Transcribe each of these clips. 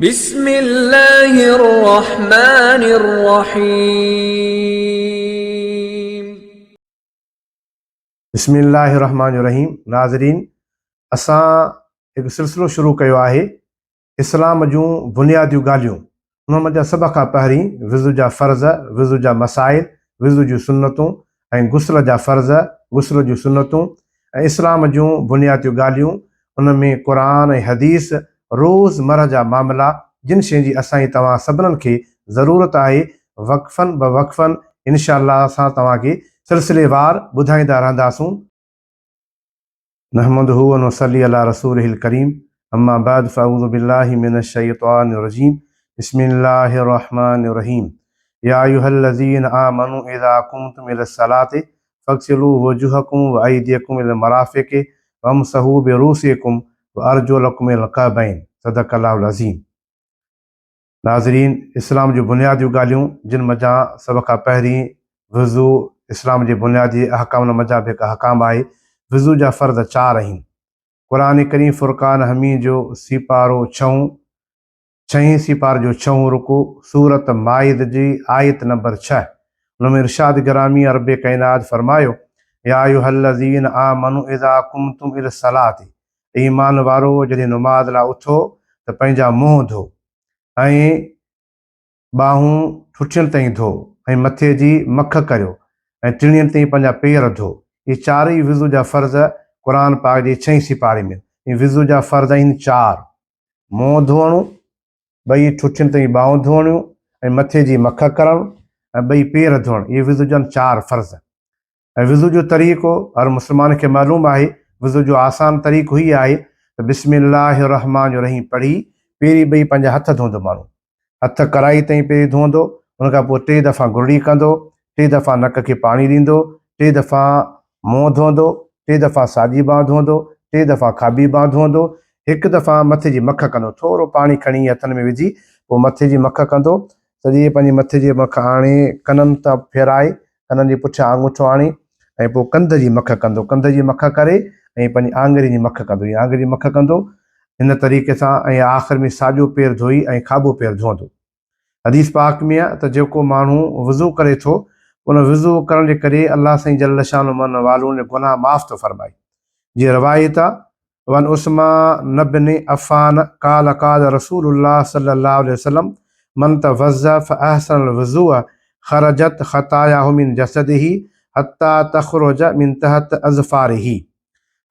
بسم الله الرحمٰن الرحيم. بسم الله الرحمٰن الرحيم ناظرين اسان هڪ سلسلو شروع ڪيو آهي اسلام جون بنياديون ڳالهيون انهن منجهان سڀ کان پهرين وضو جا فرض، وضو جا مسائل، وضو جون سنتون ۽ غسل جا فرض، غسل جون سنتون ۽ اسلام جون بنياديون ڳالهيون ان ۾ قرآن ۽ حديث، روز مرھ جا معاملا جن شين جي اسان ۽ توهان سڀنن کي ضرورت آهي وقفن بوقفن انشاء الله اسان توهان کي سلسليوار ٻڌائيندا رهنداسون. نحمده ونصلي علي رسوله الڪريم اما بعد فاعوذ بالله من الشيطان الرجيم بسم الله الرحمن الرحيم يا ايها الذين آمنوا اذا قمتم الى الصلاة فاغسلوا وجوهكم وايديكم الى المرافق وامسحوا برؤوسكم وارجلكم الى الكعبين صدق الله العظيم ناظرين اسلام جون بنياديون ڳالهيون جن منجهان سڀ کان پهرين وضو اسلام جي بنيادي احڪامن منجهان به هڪ احڪام آهي. وضو جا فرض چار آهن. قرآن ڪريم فرقان حميد جو سيپارو ڇهون، ڇهين سيپاري جو ڇهون رڪوع، سورة مائده جي آيت نمبر ڇهه ان ۾ ارشاد گرامي رب ڪائنات فرمايو، يا ايها الذين آمنوا اذا قمتم الي الصلاة اي ايمان وارو جڏهن نماز لاء اٿو ته پنهنجا منهن ڌو ۽ ٻانهون ٺٺين تائين ڌو ۽ مٿي جي مک ڪريو ۽ ٽڻين تائين پنهنجا پير ڌو. اهي چارئي وضو جا فرض قرآن پاڪ جي ڇهين سيپاري ۾ آهن. وضو جا فرض آهن چار، منهن ڌوئڻو، ٻئي ٺٺين تائين ٻانهون ڌوئڻيون ۽ مٿي جي مک ڪرڻ ۽ ٻئي پير ڌوئڻ. اهي وضو جا آهن چار فرض. ۽ وضو جو طريقو هر مسلمان کي معلوم آهي، وضو جو آسان طريقو هي آهي ته بسم الله الرحمٰن الرحيم پڙهي پهرين ٻئي پنهنجا هٿ ڌوئندو ماڻهو هٿ ڪرائي تائين پهرين ڌوئندو ان کان پوء ٽي دفعا گرڙي ڪندو ٽي دفعا نڪ کي پاڻي ڏيندو ٽي دفعا منهن ڌوئندو ٽي دفعا ساڄي ٻانهن ڌوئندو ٽي دفعا کاٻي ٻانهن ڌوئندو هڪ دفعا مٿي جي مک ڪندو ٿورو پاڻي کڻي هٿن ۾ وجهي پوء مٿي جي مک ڪندو سڄي پنهنجي مٿي جي مک آڻي ڪنن تان ڦيرائي ڪنن جي پٺيان آڱوٺو آڻي ۽ پوء ڪنڌ جي مک ڪندو. ڪنڌ جي مک ڪري ۽ پنهنجي آڱرين جي مک ڪندو. ائين آڱرين جي مک ڪندو هن طريقي سان ۽ آخر ۾ ساڄو پير ڌوئي ۽ کاٻو پير ڌوئندو. حديث پاڪ ۾ آهي ته جيڪو ماڻهو وضو ڪري ٿو ان وضو ڪرڻ جي ڪري الله سائين جل شانه من والو ان جا گناهه معاف ٿو فرمائي. جيئن روايت آهي وعن عثمان بن عفان قال قال رسول الله صلي الله عليه وسلم من توضأ فاحسن الوضوء خرجت خطاياه من جسده حتي تخرج من تحت اظفاره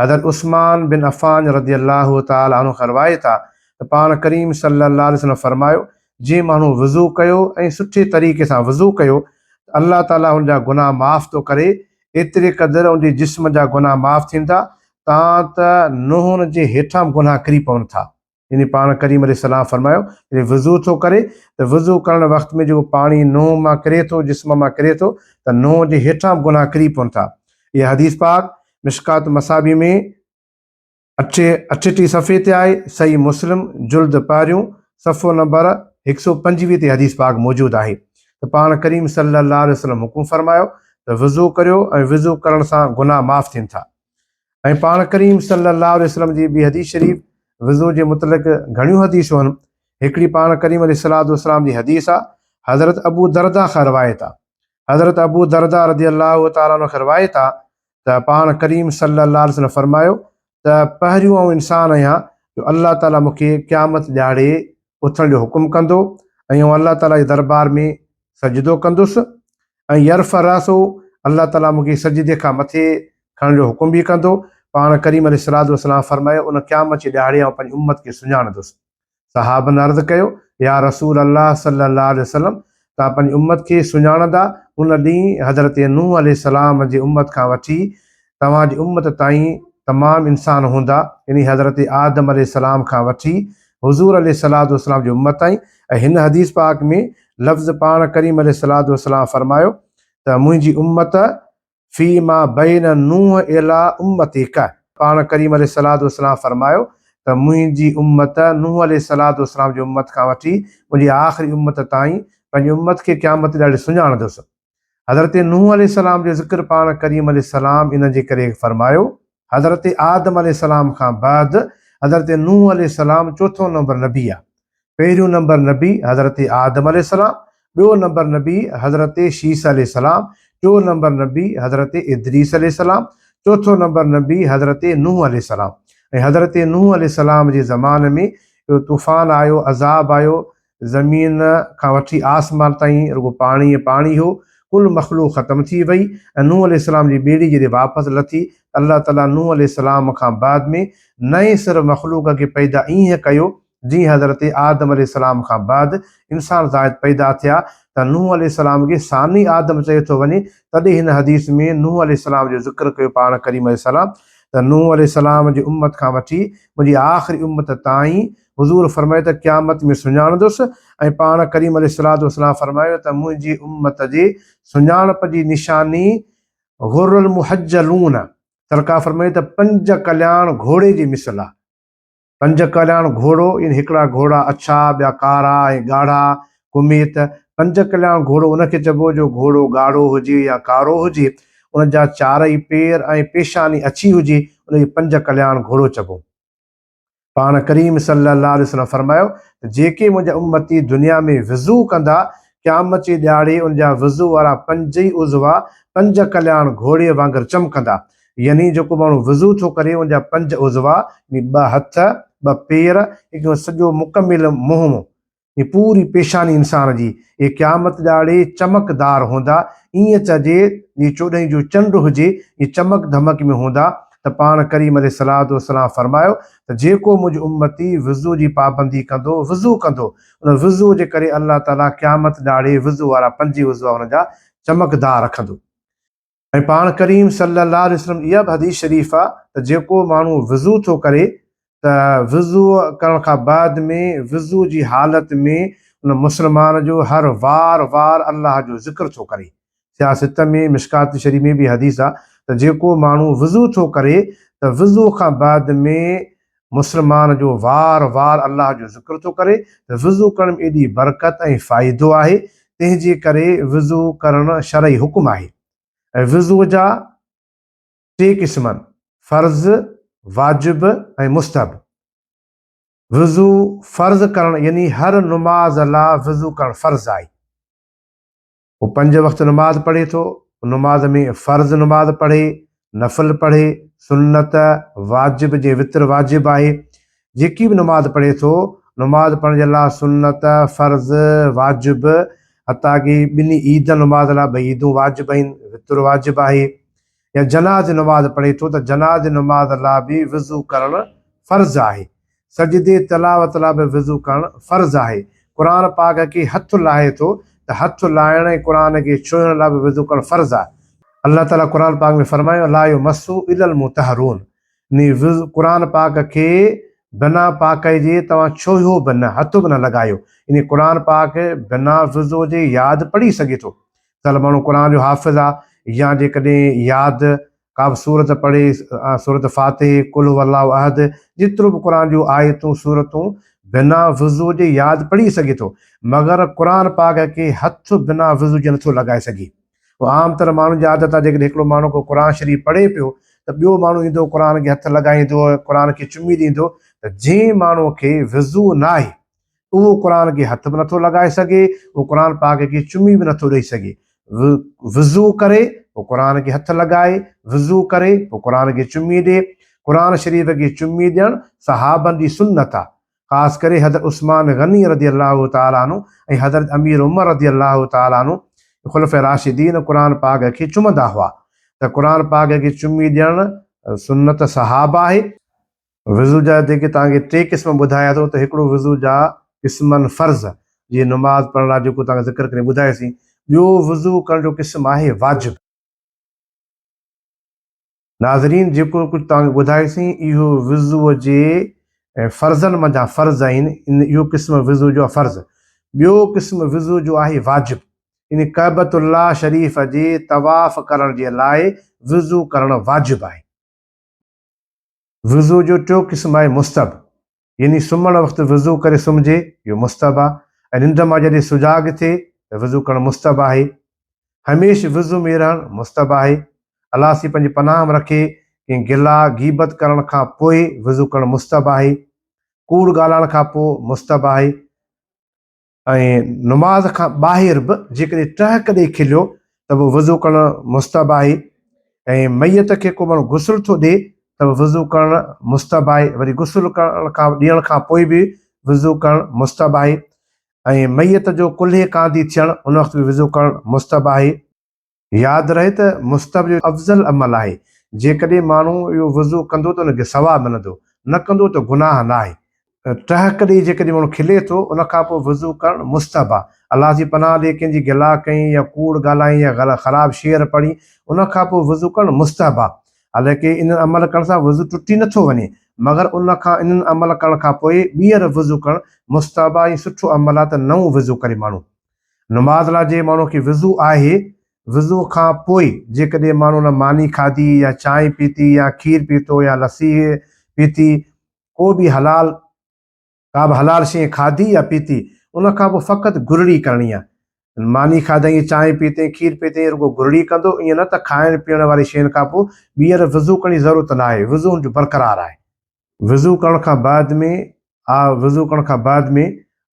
حضرت عثمان بن عفان رضي الله تعالٰي عنه کان روايت آ ته پاڻ ڪريم صلي الله عليه وسلم فرمايو جنهن ماڻهو وضو ڪيو ۽ سٺي طريقي سان وضو ڪيو ته الله تعالٰي ان جا گناهه معاف ٿو ڪري ايتري قدر ان جي جسم جا گناهه معاف ٿين ٿا تان ته نهن جي هيٺان به گناهه ڪري پون ٿا. يعني پاڻ ڪريم عليه السلام فرمايو، جڏهن وضو ٿو ڪري ته وضو ڪرڻ وقت ۾ جيڪو پاڻي نهن مان ڪري ٿو، جسم مان ڪري ٿو ته نهن جي هيٺان به گناهه ڪري پون ٿا. اها حديث پاڪ مشڪات مصابيح ۾ اٺٽيهه صفحي تي آهي، صحيح مسلم جلد پهريون صفحو نمبر 125 تي حديث پاڪ موجود آهي ته پاڻ ڪريم صلي الله عليه وسلم حڪم فرمايو ته وضو ڪريو ۽ وضو ڪرڻ سان گناهه معاف ٿين ٿا. ۽ پاڻ ڪريم صلي الله عليه وسلم جي ٻي حديث شريف وضو جي متعلق گهڻيون حديثون آهن هڪڙي پاڻ ڪريم عليه الصلوة والسلام جي حديث آ حضرت ابو دردا کان روايت آ حضرت ابو دردا رضي الله تعالٰي عنه کان روايت آ ته پاڻ ڪريم صلي الله عليه وسلم فرمايو ته پهريون آئون انسان آهيان جو الله تعالٰي مون کي قيامت ڏهاڙي اٿڻ جو حڪم ڪندو ۽ آئون الله تعالٰي جي دربار ۾ سجدو ڪندس ۽ يرفع راسه الله تعاليٰ مون کي سجدي کان مٿي کڻڻ جو حڪم به ڪندو. پاڻ ڪريم عليه الصلوة والسلام فرمايو، ان قيامت جي ڏهاڙي آئون پنهنجي امت کي سڃاڻندس. صحابن عرض ڪيو، يا رسول الله صلي الله عليه وسلم توهان پنهنجي امت کي سڃاڻندا، ان ڏينهن حضرت نوح عليه السلام جي امت کان وٺي توهان جي امت تائين تمام انسان هوندا، يعني حضرت آدم عليه السلام کان وٺي حضور عليه الصلوة والسلام جي امت تائين ۽ هن حديث پاڪ ۾ لفظ پاڻ ڪريم عليه الصلوة والسلام فرمايو ته منهنجي امت في ما بين نوح الي امتك پاڻ ڪريم عليه الصلوة والسلام فرمايو ته منهنجي امت نوح عليه الصلوة والسلام جي امت کان وٺي منهنجي آخري امت تائين پنهنجي امت کي قيامت ڏهاڙي سڃاڻندس. حضرت نوح عليه السلام جو ذڪر پاڻ ڪريم عليه السلام ان جي ڪري فرمايو. حضرت آدم عليه السلام کان بعد حضرت نوح عليه السلام چوٿون نمبر نبي آ. پهريون نمبر نبي حضرت آدم عليه السلام، ٻيو نمبر نبي حضرت شيث عليه السلام، ٽيون نمبر نبي حضرت ادريس عليه السلام، چوٿون نمبر نبي حضرت نوح عليه السلام ۽ حضرت نوح عليه السلام جي زمان ۾ اهو طوفان آيو، عذاب آيو، زمين کان وٺي آسمان تائين رڳو پاڻي ئي پاڻي هو، ڪل مخلوق ختم ٿي وئي ۽ نوح عليه السلام جي ٻيڙي جڏهن واپس لٿي ته الله تعاليٰ نوح عليه السلام کان بعد ۾ نئين سر مخلوق کي پيدا ائين ڪيو جيئن حضرت آدم عليه السلام کان بعد انسان زائد پيدا ٿيا ته نوح عليه السلام کي ثاني آدم چيو ٿو وڃي تڏهن هن حديث ۾ نوح عليه السلام جو ذڪر ڪيو پاڻ ڪريم عليه السلام ته نوح عليه السلام جي امت کان وٺي منهنجي آخري امت تائين حضور فرمايو ته قيامت ۾ سڃاڻندس ۽ پاڻ ڪريم عليه الصلوة والسلام فرمايو ته منهنجي امت جي سڃاڻپ جي نشاني غر المحجلون سرڪار فرمايو ته پنج ڪلياڻ گهوڙي جي مثل آ. پنج ڪلياڻ گهوڙو يعني هڪڙا گهوڙا اڇا، ٻيا ڪارا ۽ ڳاڙها، ڪميت. پنج ڪلياڻ گهوڙو ان کي چئبو جو گهوڙو ڳاڙهو هجي يا ڪارو هجي، ان جا چارئي پير ۽ پيشاني اڇي هجي، ان کي پنج ڪلياڻ گهوڙو چئبو. پاڻ ڪريم صلّي اللّٰه عليه وسلّم فرمايو ته جيڪي منهنجا امّتي دنيا ۾ وضو ڪندا، قيامت جي ڏهاڙي ان جا وضو وارا پنج ئي عضوا پنج ڪلياڻ گهوڙي وانگر چمڪندا. يعني جيڪو ماڻهو وضو ٿو ڪري ان جا پنج عضوا يعني ٻه هٿ، ٻه پير، هڪ سڄو مڪمل منهن يعني پوري پيشاني انسان جي، اهي قيامت ڏهاڙي چمڪدار هوندا، ائين چئجي جيئن چوڏهين جو چنڊ هجي، ائين چمڪ ڌمڪ ۾ هوندا ته پاڻ ڪريم عليه الصلوة والسلام فرمايو ته جيڪو منهنجو امتي وضو جي پابندي ڪندو، وضو ڪندو، ان وضو جي ڪري الله تعاليٰ قيامت ڏهاڙي وضو وارا پنج ئي عضوا ان جا چمڪدار رکندو. ۽ پاڻ ڪريم صلّي اللّٰه عليه وسلّم اها به حديث شريف آ ته جيڪو ماڻهو وضو ٿو ڪري ته وضو ڪرڻ کان بعد ۾ وضو جي حالت ۾ ان مسلمان جو هر وار وار الله جو ذڪر ٿو ڪري. صحاح سته ۾ مشڪات شريف ۾ به حديث آ ته جيڪو ماڻهو وضو ٿو ڪري ته وضو کان بعد ۾ مسلمان جو وار وار الله جو ذڪر ٿو ڪري ته وضو ڪرڻ ۾ ايڏي برڪت ۽ فائدو آهي تنهن جي ڪري وضو ڪرڻ شرعي حڪم آهي ۽ وضو جا ٽي قسم آهن، فرض، واجب ۽ مستحب. وضو فرض ڪرڻ يعني هر نماز لا وضو ڪرڻ فرض آهي. هو پنج وقت نماز پڙهي ٿو، نماز ۾ فرض نماز پڙهي، نفل پڙهي، سنت، واجب جيئن وتر واجب آهي، جيڪي به نماز پڙهي ٿو، نماز پڙهڻ جي لاء سنت، فرض، واجب، حتيٰ ڪي ٻنهي عيد نماز لاء ٻئي عيدون واجب آهن، وتر واجب آهي، يا جنازي نماز پڙهي ٿو ته جنازي نماز لاء به وضو ڪرڻ فرض آهي. سجدي تلاوت لاء به وضو ڪرڻ فرض آهي. قرآن پاڪ کي هٿ لاهي ٿو ته هٿ لاهڻ ۽ قرآن کي ڇهڻ لاء به وضو ڪرڻ فرض آهي. الله تعاليٰ قرآن پاڪ ۾ فرمايو لا يمسه الا المطهرون يعني قرآن پاڪ کي بنا پاڪائي جي توهان ڇهيو به نه، هٿ به نه لڳايو. يعني قرآن پاڪ بنا وضو جي ياد پڙهي سگهي ٿو. مثال ماڻهو قرآن جو حافظ آ يا جيڪڏهن ياد ڪا به سورت پڙهي، سورت فاتح، قل هو الله احد، جيترو به قرآن جون آيتون سورتون بنا وضو جي ياد پڙهي سگهي ٿو مگر قرآن پاڪ کي هٿ بنا وضو جي نٿو لڳائي سگهي. اها عام طرح ماڻهن جي عادت آ جيڪڏهن هڪڙو ماڻهو ڪو قرآن شريف پڙهي پيو ته ٻيو ماڻهو ايندو قرآن کي هٿ لڳائيندو قرآن کي چمي ڏيندو ته جنهن ماڻهو کي وضو ناهي اهو قرآن کي هٿ به نٿو لڳائي سگهي، اهو قرآن پاڪ کي چمي به نٿو ڏئي سگهي. وضو ڪري پوء قرآن کي هٿ لڳائي، وضو ڪري پوء قرآن کي چمي ڏي. قرآن شريف کي چمي ڏيڻ صحابن جي سنت آ. خاص ڪري حضرت عثمان غني رضي الله تعالٰي عنه ۽ حضرت امير عمر رضي الله تعالٰي عنه خلفاء راشدين قرآن پاڪ کي چمندا هئا ته قرآن پاڪ کي چمي ڏيڻ سنت صحابه آهي. وضو جا جيڪي توهان کي ٽي قسم ٻڌايا اٿئون ته هڪڙو وضو جا قسمن فرض جيئن نماز پڙهڻ لاء جيڪو توهان کي ذڪر ڪري ٻڌايوسين ٻيو وضو ڪرڻ جو قسم آهي واجب. ناظرين جيڪو ڪجهه توهان کي ٻڌايوسين اهو وضو جي فرضن منجهان فرض آهن ان اهو قسم وضو جو آهي فرض ٻيو قسم وضو جو آهي واجب يعني ڪعبة الله شريف جي طواف ڪرڻ جي لاء وضو ڪرڻ واجب آهي. وضو جو ٽيون قسم آهي مستحب، يعني سمهڻ وقت وضو ڪري سمهجي، اهو مستحب آهي ۽ ننڊ مان جڏهن سجاڳ ٿئي ته وضو ڪرڻ مستحب آهي. هميشھ وضو ۾ رهڻ مستحب آهي. الله سين پنهنجي پناهه م رکي، ڪنهن گلا، غيبت ڪرڻ کان پوء وضو ڪرڻ مستحب آهي. ڪوڙ ڳالهائڻ کان پوء مستحب آهي. ۽ نماز کان ٻاهر به جيڪڏهن ٽهڪ ڏئي کليو ته به وضو ڪرڻ مستحب آهي ۽ ميت کي ڪو ماڻهو غسل ٿو ڏئي ته به وضو ڪرڻ مستحب آهي وري غسل ڪرڻ کان ڏيڻ کان پوء به وضو ڪرڻ مستحب آهي ۽ ميت جو ڪلهي ڪانڌي ٿيڻ ان وقت به وضو ڪرڻ مستحب آهي. ياد رهي ته مستحب جو افضل عمل آهي، جيڪڏهن ماڻهو اهو وضو ڪندو ته ان کي ثواب ملندو، نه ڪندو ته گناهه ناهي. ٽهڪ ڏئي جيڪڏهن ماڻهو کلي ٿو ان کان پوء وضو ڪرڻ مستحب آهي. الله جي پناهه ڏي ڪنهن جي گلا ڪئين يا ڪوڙ ڳالهائين يا خراب شعر پڙهين ان کان پوء وضو ڪرڻ مستحب آهي. حالانڪه انهن عمل ڪرڻ سان وضو ٽٽي نه ٿو وڃي مگر ان کان انهن عمل ڪرڻ کان پوء ٻيهر وضو ڪرڻ مستحب آهي ۽ سٺو عمل آهي ته نئون وضو ڪري ماڻهو. نماز لاء جنهن ماڻهو کي وضو آهي، وضو کان پوء جيڪڏهن ماڻهو نه ماني کاڌي يا چانهه پيتي يا کير پيتو يا لسي پيتي، ڪو به حلال ڪا به حلال شيء کاڌي يا پيتي، ان کان پوء فقط گرڙي ڪرڻي آهي. ماني کاڌائين، چانهه پيتائين، کير پيتائين رڳو گرڙي ڪندو، ائين نه ته کائڻ پيئڻ واري شين کان پوء ٻيهر وضو ڪرڻ جي ضرورت ناهي، وضو هن جو برقرار آهي. وضو ڪرڻ کان بعد ۾ آ وضو ڪرڻ کان بعد ۾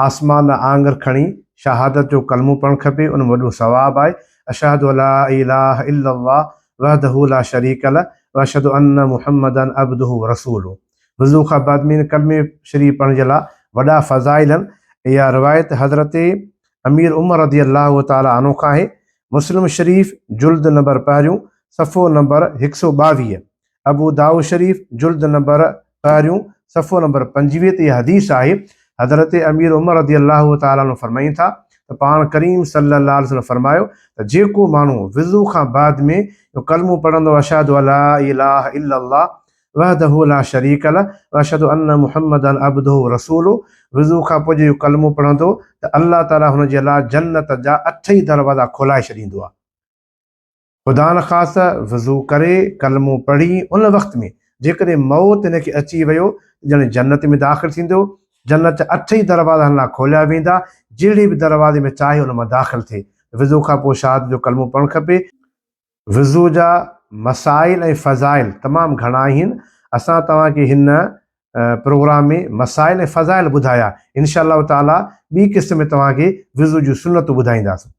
آسمان ڏانهن آڱر کڻي شهادت جو ڪلمو پڙهڻ کپي ان ۾ وڏو ثواب آهي اشهد ان لا اله الا الله وحده لا شريڪ له واشهد ان محمدا عبده ورسوله وضو کان بعد ۾ ان ڪلمي شريف پڙهڻ جي لاء وڏا فضائل آهن اها روايت حضرت امير عمر رضي الله تعالٰي عنه کان آهي مسلم شريف جلد نمبر پهريون صفحو نمبر 122 ابو دائود شريف جلد نمبر پهريون صفحو نمبر 25 تي اها حديث آهي، حضرت امير عمر رضي الله تعالٰي عنه فرمائين ٿا ته پاڻ ڪريم صلّي الله عليه وسلّم فرمايو ته جيڪو ماڻهو وضو کان بعد ۾ اهو ڪلمو پڙهندو اشهد ان لا اله الا الله وحده لا شريڪ له واشهد ان محمدا عبده ورسوله وضو کان پوء جي اهو ڪلمو پڙهندو ته الله تعالٰي هن جي لاء جنت جا اٺ ئي دروازا کولائي ڇڏيندو آهي. خدانخواسته وضو ڪري ڪلمو پڙهي ان وقت ۾ جيڪڏهن موت هن کي اچي ويو ته ڄڻ جنت ۾ داخل ٿيندو، جنت جا اٺ ئي دروازا هن لاء کوليا ويندا، جهڙي به دروازي ۾ چاهي ان مان داخل ٿئي. وضو کان پوء شهادت جو ڪلمو پڙهڻ کپي. وضو جا مسائل ۽ فضائل تمام گهڻا آهن، اسان توهان کي هن پروگرام ۾ مسائل ۽ فضائل ٻڌايا، انشاء الله تعاليٰ ٻي قسط ۾ توهان کي وضو جون سنتون ٻڌائينداسون.